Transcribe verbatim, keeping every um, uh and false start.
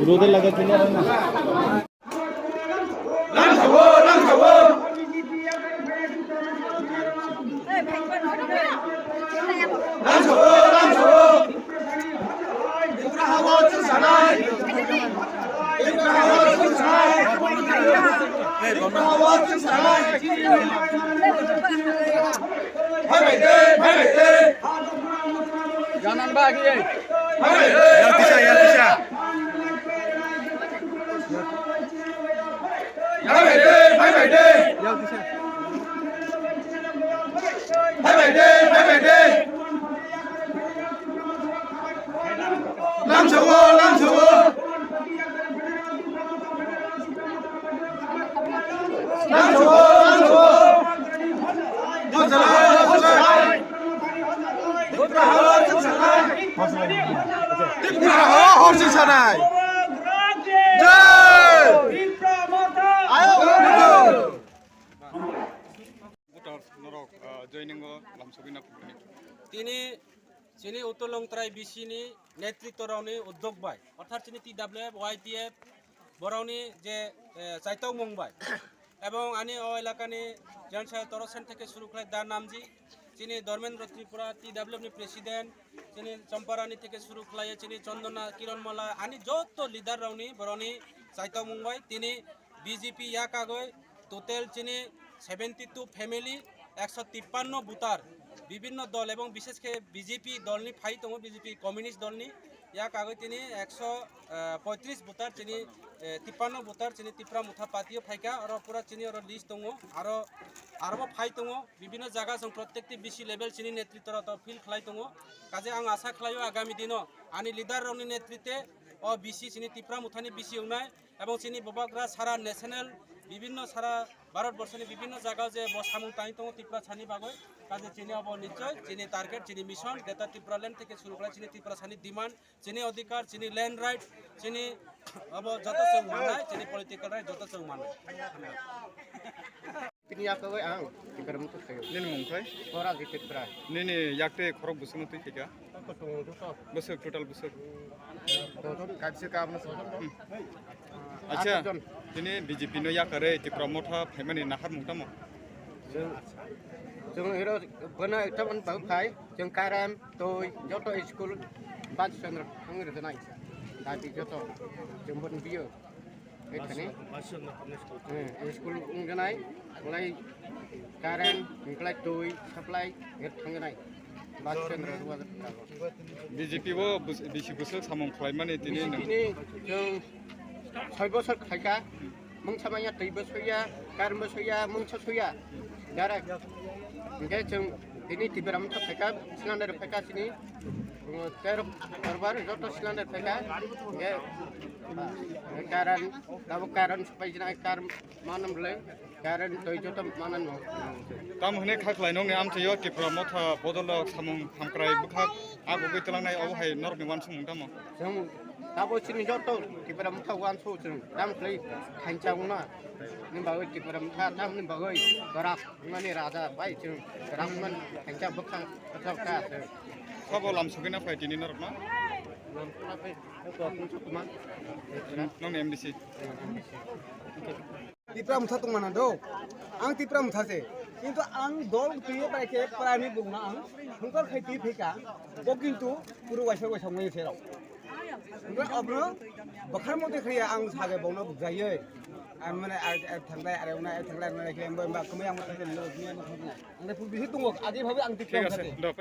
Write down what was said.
Rode laga kene. Janan ba agi. Ya tisa, ya tisa. Ya tisa. Lamsogo, lamsogo. Lamsogo, lamsogo. Jai Jai. Tipra ho, horsi sanai. Jai. Ayo. Butor norok, ah, joining o lamsogwi na phunukni. Tini chini Uttor Longtrai B C ni netritw rokni uddog bai, orthat chini T W F, Y T F, borokni je, eh, chaitokmung bai, ebong ani o elakani Jan Sahib Torosen theke suru khlai Da Namji, chini Dharmendra Tripura T W F ni president, chini Champarani theke suru khlai, chini Chandana, Kiran Mala, ani joto leader rokni borokni chaitokmung bai tini B J P yakagwi total chini seventy two family, ekso tippanno voter, bibinno dol ebong bishesh khe B J P dolni phai tongo, B J P communist dolni yakagwi tini ekso, eh, poitris voter chini, eh, tippanno voter chini Tipra Motha party o phaikha, oro pura chini oro list tongo, aro, aro bo phai tongo, bibinno jaga chwng prottekti B C level chini netritw rok to field khlai tongo, kaje ang asa khlaio agami dino ani leader rokni netritwe o B C chini Tipra Mothani B C wngnai, Ebong chini bubagra sara national, bibinno sara Bharat borso ni bibinno jaga o je bo samung tangwi tongo Tiprasa ni bagwi, kaje chini obo nichoi chini target, chini mission, Greater Tipraland theke suru khlai chini Tiprasa ni demand, chini odhikar, chini land right, chini obo joto chwng mannai, chini political right joto chwng mannai. Tini yakagwi ang Tipra Motha khaio. Nini mung khai? Pora Jitendra. Nini yakte khorok bwswkno twi khaika? Kutung duso. Bwswk, total bwswk? Dojon kaisa ka abno sojon. Hmm. Acha, aat jon. Tini B J P no yakarwi Tipra Motha phaimani naharmung tamo? Chwng, chwng hero bwno ekta ban bau khai, chwng karam, toi, joto school, bus stand rok thangwi rwkha nai. Dati joto, chwng bwno biyo. Ethani. Eh, school wngjanai, wngkhlai current, wngkhlai twi, supply, het thangjanai. Bus stand rok rwjak tongo. B J P bo bus-, bisi bwswk samung khlaimani tini B J P nwng? Ni chwng soi bosor khaika, mungsa manya twi bo soya, current bo soya, mungsa soya. Direct. Hingke chwng tini Tipra Motha phaika, sinandar phaika sini. Terok korbar joto sinandar phaika. Ye, karan, tabo karan supai jina kar manam le, karan toi joto manan mo. Tam hwnwi kha khlai nokni amchaio Tipra Motha bodolo samung hamkrai bwkhak agugwi twlangnai obo hai norokni uansukmung tamo? Chwng tabo chini joto Tipra Motha uansuk chwng tam khlai khaincha wngna. Ni bagwi Tipra Motha tam ni bagwi korak. Mani raja bai chwng rangman kaisa bwkhang kaisa ka se. Sabo lam sugina phai tini norok no? Lam sugina phai, to kum sukuma. Nong ni M D C. Tipra Motha tong mana do. Ang Tipra Motha se. Kintu ang dol twi bai khe prani bung na ang. Hungkar khai twi phika. Bo kintu puru waisa waisa ngai se rok. Omo bwkhar motwi khlaiya ang sage bono bukjaiwi. Ang mane ar, ar thanglai, ar wngna, ar thanglai, ar wngna khe, ang bo, ang bo, kwmwi ang bo thangkhe, ang bo, ang bo, ang bo, ang bo, ang bo, ang bo, ang bo, ang bo, Thik ase, ang bo, do.